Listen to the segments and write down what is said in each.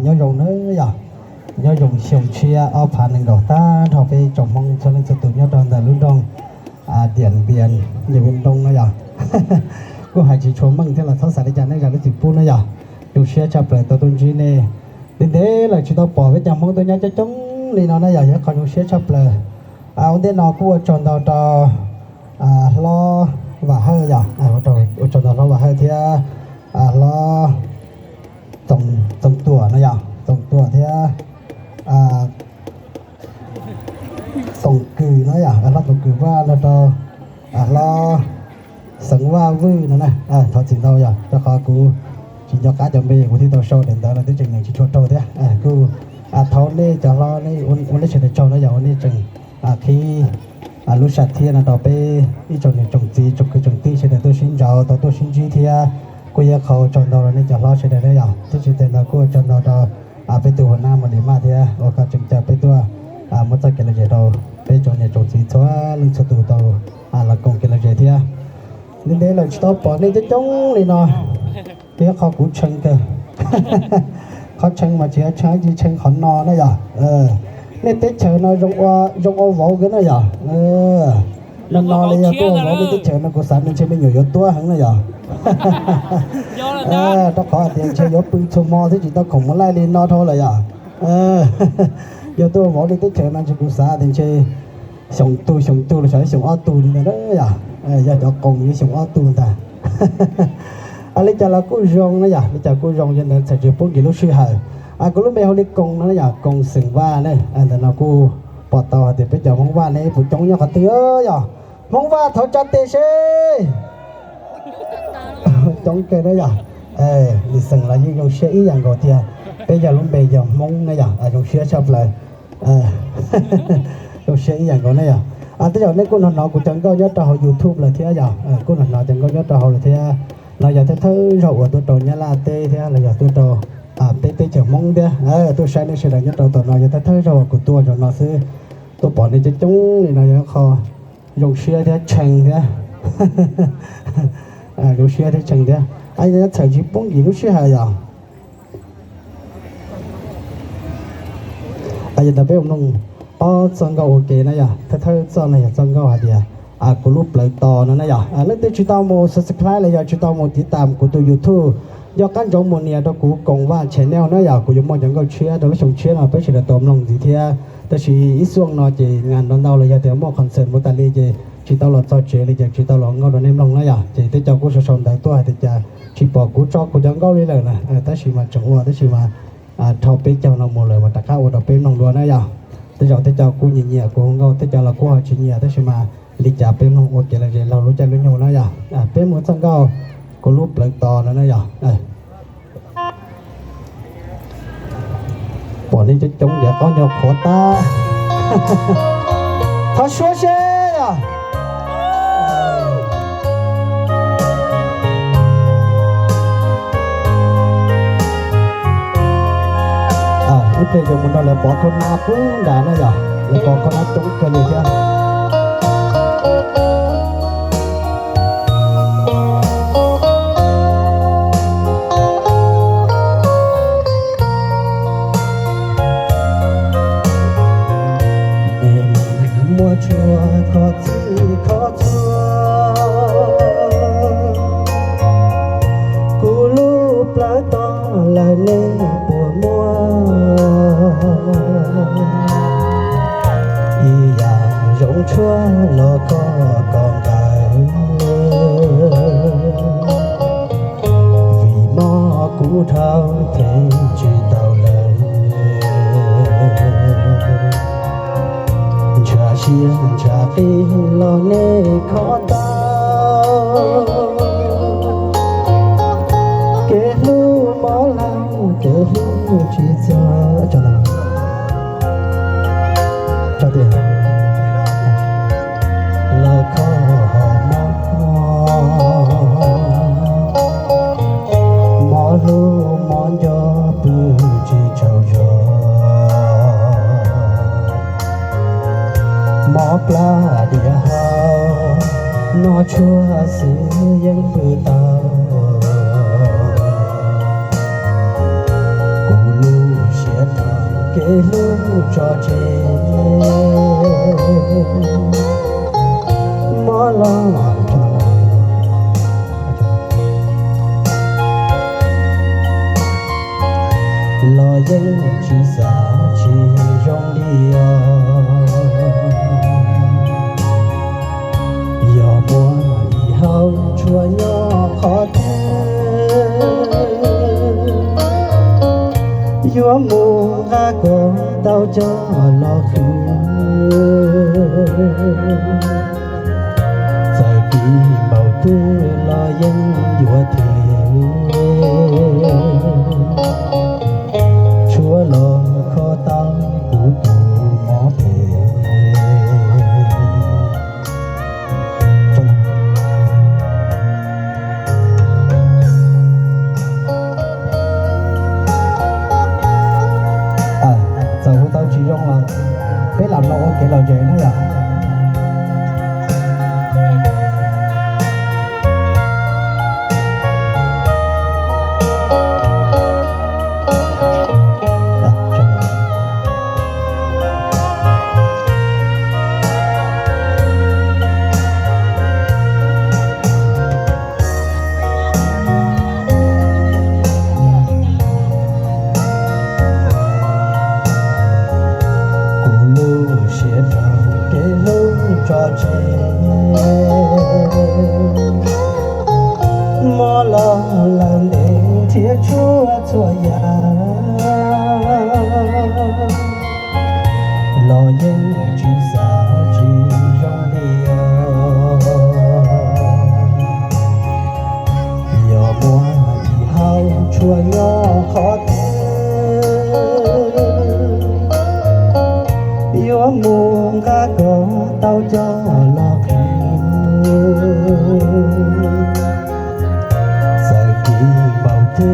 Nyob zoo na yom, nyob zoo xyoo tshiab ob phav nees nkaum tag nrho peb tsoom Hmoob txhua leej txhua tus nyob rau ntawm lub nroog Diam Npias, Npias Nroos na yom. Kuj hais tsis tshua meej thiab los txhob xav li cas, nej zam lub txim pub na yom. Zoo siab tshaj plaws tau tuaj ntsib nej. Ntev ntev lawm tsis tau pom peb cov Hmoob tuaj nyob coob coob li no na yom, yog qhov zoo siab tshaj plaws. Ua ntej no kuj ua tsaug ntau rau hlob Vam Hawj yom, ua tsaug ntau hlob Vam Hawj thiab hlob Txoos Tuam no yom, Txoos Tuam thiab Toom Kws no yom, hlob Toom Kws Vaj no rau hlob Xeev Vaj Vwj no na. Thov txim ntau yom, rau qhov kuv tsis nco qab cov npe kuv thiaj tau sau daim ntawv los twb tseem nyeem tsis tshua raug thiab. Kuj thov nej cov hlob nej ua nej sawv daws tsaug na yom, ua nej tseem qhib lub sam thiaj no rau peb ib tsoom niam tsoom txiv tsoom kwv tsoom tij sawv daws tuaj sib ntsib, tau tuaj sib ntsib thiab. Kuj yog qhov ua tsaug ntau rau nej cov hlob sawv daws na yom, thiab tsis tas ntawd kuj ua tsaug ntau rau peb tus hua nab Mos Lis Maj thiab uas koj tseem caw peb tuaj muab txoj kev lom zem rau peb tsoom niam tsoom txiv txhua leej txhua tus tau los koom kev lom zem thiab. Ntev ntev lawm tsis tau pom nej coob coob li no, ces yog qhov kuv tshee kawg. Qhov tshee mas tsis yog tshee tsis tshee qhov no na yom. Nej teb chaws no zoo ua vauv kawg na yom. No no li yog tuaj ua vauv nej teb chaws no kuv xav ntshe me nyuam yuav tuab heev na yom. Rau qhov hais tias ntshe yuav pw txhua hmo thiab tsis tau khoom mus laij li no dhau lawm yom. Yog tuaj ua vauv nej teb chaws no ntshe kuv xav tias ntshe xyoo tug xyoo tug los xyov xyoo ob tug li ntawd yom. Yog cov qoos yog xyoo ob tug ntag. Li cas los kuj zoo na yom, li cas kuj zoo, yog ntawd txhawm tsis pub nkim lub sij hawm. Kuv lub npe hu li Koos no yom, Koos xeem Vaj ne. Ntawm no kuj pom tau hais tias peb cov Hmoob Vaj ne puas coob nyob qhov twg yom. Hmoob Vaj thov tsa tes seb. Coob kawg na yom. Lwm xeem los yeej zoo siab ib yam nkaus tiag. Peb yog lub npe yog Hmoob na yom, zoo siab tshaj plaws. Zoo siab ib yam nkaus na yom. Tej zaum nej kuj hnov hnov kuv cov nkauj nyob rau hauv YouTube lawm thiab yom, kuj hnov hnov cov nkauj nyob rau hauv lawm thiab. No yog thawj thawj zaug uas tuaj rau Nyab Laj teb thiab los yog tuaj rau peb teb chaws Hmoob thiab. Tuaj saib nej sawv daws nyob rau tom no yog thawj thawj zaug uas kuv tuaj rau no xwb. Tuaj pom nej coob coob li no yog qhov zoo siab thiab tshee thiab. Zoo siab thiab tshee thiab. Txhawm tsis pub nkim lub sij hawm yom. Yog ntawd peb mus mloog ob txoj nkauj ua ke na yom, thawj thawj txoj no yog txoj nkauj hais tias kuv lub plawv tos no na yom. Leej twg tsis tau mus subscribe los yog tsis tau mus tiv tam kuv tus YouTube, nco qab ntsoov mus nias rau kuv Koos Vaj channel na yom, kuv yuav muaj cov nkauj tshiab rau lub xyoo tshiab no peb sawv daws tau mloog ntxiv thiab. Tab sis ib xuaj no ces ngas ntau ntau los yog tias muaj concert mus tas li ces tsis tau los txog tsev li ces tsis tau los nkauj rau nej mloog na yom. Ces tej co kuj sau sau ntawv tuaj hais tias cas tsis pom kuv tso kuv cov nkauj li lawm na, tab sis mas tseem ua tab sis mas dhau peb caug no mus lawm mas rov qab ua rau peb mloog dua na yom. Tej zaum tej co kuj nyiam nyiam kuv nkauj, tej co los kuj ho tsis nyiam tab sis mas li cas peb mloog ua kev lom zem laug lub caij lub nyoog na yom. Peb mus txoj nkauj kuv lub plawv tos no na yom. Pom nej coob coob ntiav qaub nco qhuav tab. Thov suab seb yom. Ib pliag yuav mus nrog lawv pov khau na pub nram na yom, lawv pov khau na coob kawg li thiab. Muaj tshua kho txhij kho txhua, kuv lub plawv tos lawm nej puas muaj? Ib yam zoo tshuaj los kho kom nkaus, vim mob kuv dhau them tsis tau lawm. Ntshav siab ntshav qis los nej kho tau, kev hlub mob laug kev hlub tsis txog. Los kho hom mob, mob hlub mob nco pw tsis tsaug zog, mob plab diav hau, noj tshuaj xwb yeej pw tau. Hlub tso tseg, mob los los yeej tsis xav tsis zoo li os. Yog muaj ib hauv tshuaj nyob qhov twg, yuav mus nqa kom tau coj los khwv. Txawm kim npaum twg los yeej yuav them, tshuav los kho tau kuv tus mob phem. Txawm hu tau tsis zoo los peb lam los ua kev lom zem na yom. Kuv lub siab rau kev hlub tso tseg, mob los lawm ntev nrhiav tshuaj txhua yam, los yeej tsis xav tsis zoo li os. Yog muaj ib hauv tshuaj nyob qhov twg, yuav mus nqa kom tau coj los khwv. Txawm kim npaum twg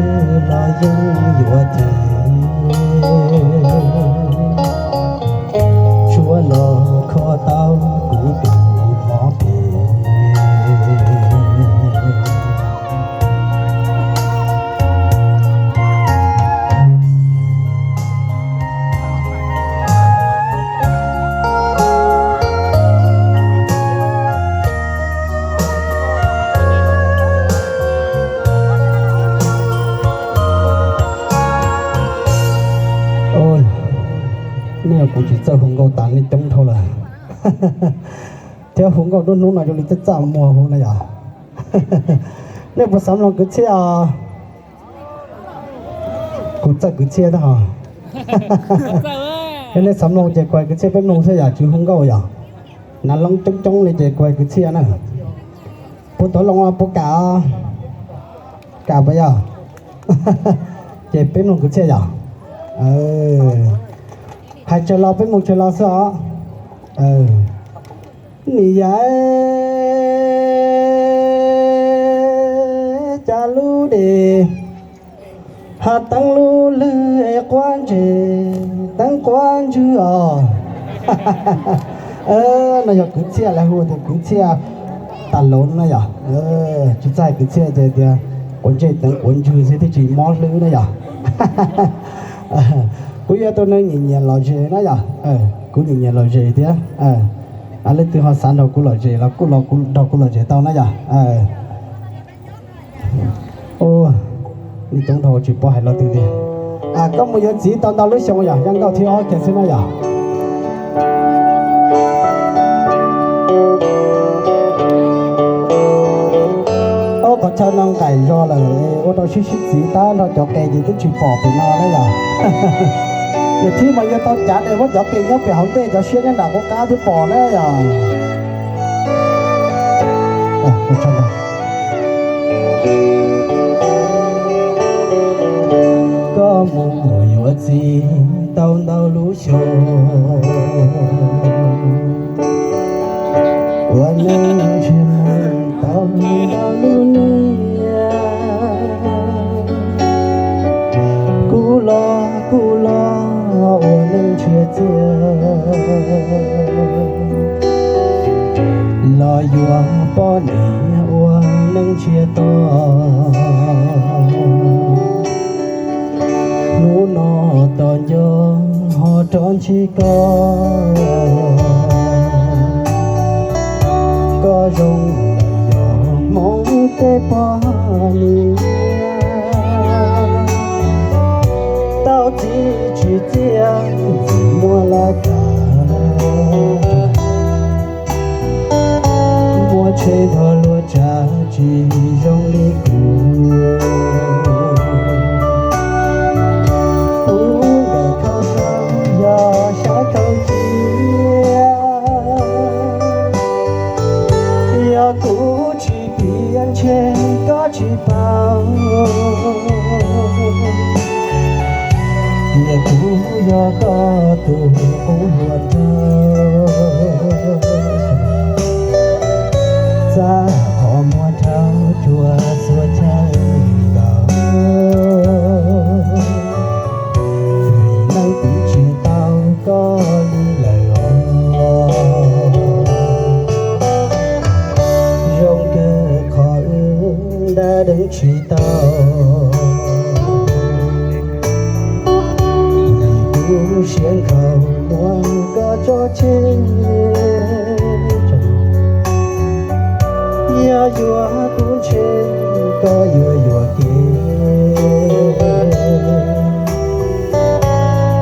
los yeej yuav them, tshuav los kho tau kuv tus mob phem. Nej, kuv tsis txawj hu nkauj tas nej coob dhau lawm, thiab hu nkauj nruab hnub no zoo li txaj txaj muag hu na yom. Nej puas xav mloog kwv txhiaj os? Kuv txawj kwv txhiaj thiab hos. Yog nej xav mloog ces kuv hais kwv txhiaj peb mloog xwb yom, tsis hu nkauj yom. Nav loob coob coob li ces kuv hais kwv txhiaj na. Puas tau loo, puas kam? Kam puas yog? Ces peb mloog kwv txhiaj yom. Hais tsawg los peb mloog tsawg los xwb os. Nim yav cas lub dej ha teeb lub lwg es quab ntseg teeb quab ntswg os. No yog kwv txhiaj, lawv hu tias kwv txhiaj tas lov na yom. Tsis txawj hais kwv txhiaj ces tias quav ntsej teeb quav ntswg xwb thiaj tsis mob hlwb na yom. Kuv yog tus neeg nyiam nyiam lom zem na yom, kuv nyiam nyiam lom zem thiab. Leej twg ho xav nrog kuv lom zem los kuj los nrog kuv lom zem tau na yom. Ua, nej coob dhau tsis paub hais lo twg li. Koj mus yuav txiv tau ntau lub xyoo yom, yog nkauj thib ob kiag xwb na yom. Ob qhov chaw no nqaim zog lawm, ua rau sib sib txiv tab nrho cov qe ces twb tsis pom pem no na yom. Yog thib mas yuav tau cav de muab cov qe nyob pem hauv ntej, cov siab nyob nram qub qab twb pom na yom. Koj mus yuav txiv tau ntau lub xyoo, ua neej ntshiab tau ntau lub niaj. Kuv los kuv los ua neej ntshiab txiag, los yuav poj niam ua neej ntshiab tog. Hnub no tos nco ho tsis koj, koj zoo lawm yog Hmoob tej poj niam. Tau txiv tsis txiaj, txiv muaj laj kab, muaj tsheb nrog luag tsav tsis zoo li kuv. Kuv nkawm kho kho yog sab khaub cia, yog kuv tsis piav ntshe koj tsis paub. Tias kuv yog koj tus qub hluas nraug, txaj qhov muag rau cuag xuas chaw nkaus. Vim leej twg tsis tau koj li lawm os. Zoo kawg qhov wb ntab deev tsis tau, vim kuv siab nkhaus muab koj tso tseg. Yog yuav kuv ntshe koj yuav yuam kev,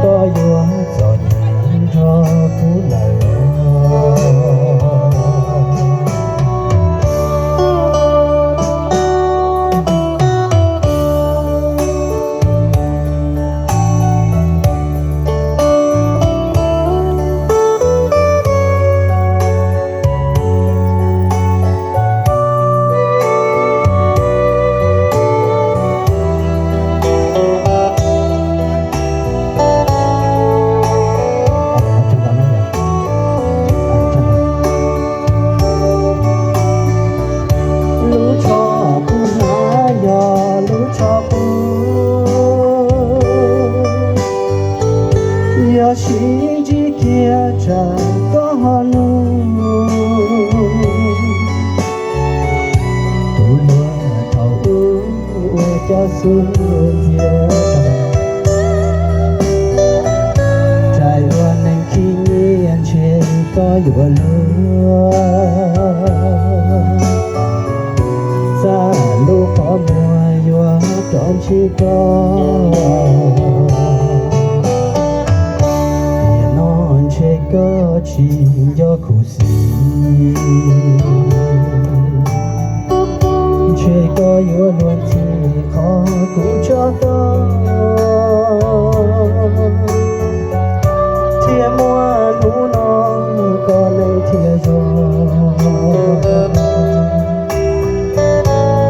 koj yuav txom nyem nrog kuv lawm. Lub tsho kuv hnav yog lub tsho qub, yog sib ntsib kiag tsam koj ho nug. Kuv luag thaum ub ua cov xub ntxias, rais ua neeg khib nyiab ntshe koj yuav luag, txaj lub qhov muag yuav rov ntsib koj. Tiam no ntshe koj tsis nco khuv xim, ntshe koj yuav luag ntxhi qhov kuv tso tau, thiaj muaj hnub no koj neej thiaj zoo.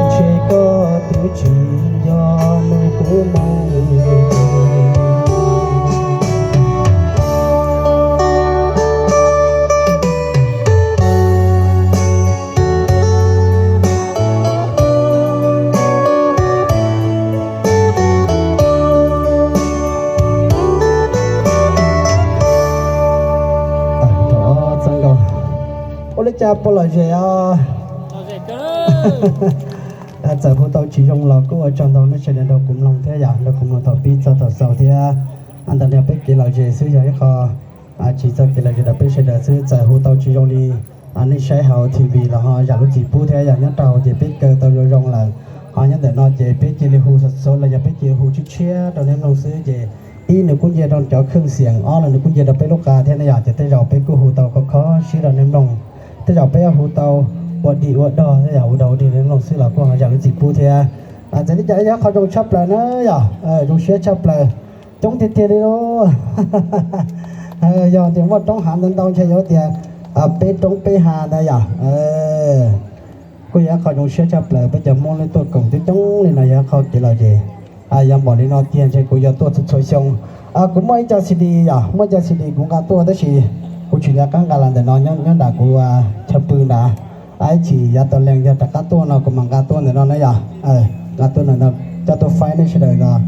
Ntshe koj twb tsis nco nug kuv moo. Ua li cas puas lom zem os? Txawm hu tau tsis zoo los kuj ua tsaug ntau nej sawv daws nrog kuv mloog thiab yom, nrog kuv mloog thaum pib txog thaum xaus thiab. Ntawm no peb kev lom zem xwb yog ib qho, tsis txog kev lom zem rau peb sawv daws xwb, txawm hu tau tsis zoo li nej saib hauv T V los ho zam lub txim pub thiab yom, nyob rau hauv ces peb kaw tau zoo zoo lawm. Ho nyob ntawm no ces peb cia li hu xov xov los yog peb cia li hu tshiab tshiab rau nej mloog xwb ces ib nws kuj nce rau cov kheej xiam, ob los nws kuj nce rau peb lub qa thiab ne yom, ces tej zaum peb kuj hu tau kho kho siab rau nej mloog. Tej zaum peb hu tau ua dig ua dog thiab yom, ua dog ua dig rau nej mloog xwb los kuj ho zam lub txim pub thiab. Txawm li cas yog qhov zoo tshaj plaws na yom, zoo siab tshaj plaws, coob tiag tiag li lauj. Yog tias muaj roob hav ntau ntau ntshe yuav tias peb roob peb hav ntawd yom. Kuj yog ib qho zoo siab tshaj plaws, peb cov Hmoob lub tuaj koom coob coob li no yog ib qho kev lom zem. Yog npaum li no tiag ntshe kuv yuav tuaj txhua txhua xyoo. Kuv muaj ib co C D yom, muaj ib co C D kuv nqa tuaj tab sis kuv tsis nco qab nqa los ntawm no nyob nram kuv chaw pw nrad. Ib chim yav tas lees yog rov qab tuaj no kuv mam nqa tuaj ntawm no na yom. Nqa tuaj ntawm no coj tuaj faib nej sawv daws los,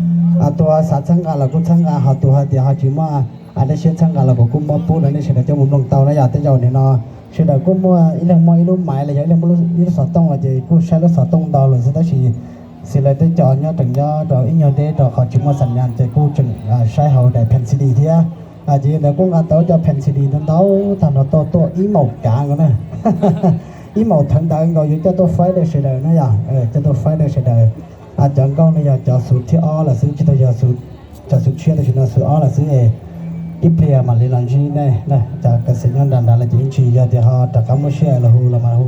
tus xav txhawb nqa los kuj txhawb nqa, ho tus hais tias ho tsis muaj dej siab txhawb nqa los kuv kuj muab pub rau nej sawv daws coj mus mloog tau na yom. Tej zaum nim no sawv daws kuj muaj ib leeg muaj ib lub maiv los yog ib leeg muaj ib lub xov tooj los ces kuj saib lub xov tooj ntau lawm xwb tab sis xws li tej co nyob tseem nyob rau ib nyuag deb rau qhov tsis muaj xam nyas ces kuj tseem saib hauv daim pheem C D thiab. Ces ntawd kuj nqa tau cov pencil ntau ntau tag nrho tuaj, tuaj ib maum kav nkaus na. Ib maum theev ntawv nkaus yuav coj tuaj faib rau sawv daws na yom, coj tuaj faib rau sawv daws. Cov nkauj no yog cov xub thib ob lawm xwb, tsis tau yog cov xub tshiab, tam sim no xub ob lawm xwb es ib pliag mam li los ntsib nej. Cov kav xeem nyob nram nrad los ces ib ntsis yog tias ho rov qab muab sij hawm los hu los mas hu,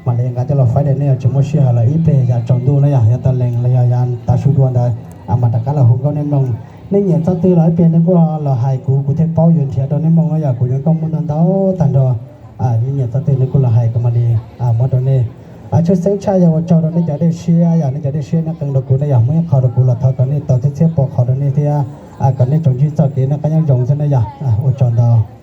mam li nqa coj los faib rau nej, yog tsis muaj sij hawm los ib pliag yav tsaus ntuj na yom, yav tav lees los yog yav tav su dua ntawd mam rov qab los hu nkauj nej mloog. Nej nyiam txoj twg los ib pliag nej kuj los hais kuv, kuv thiaj paub yuav nrhiav rau nej mloog na yom, kuv yuav nkauj muaj ntau ntau tag nrho. Nej nyiam txoj twg nej kuj los hais kuv mam li muab rau nej. Tshwj xeeb tshaj yog ua tsaug rau nej cov dej siab, yog nej cov dej siab nej qee rau kuv na yom, muaj ib qho rau kuv los thov kom nej tau txhiab txhiab pua qhov rau nej thiab, kom nej tsoom ntsib txoj kev noj qab nyob zoo xwb na yom. Ua tsaug ntau.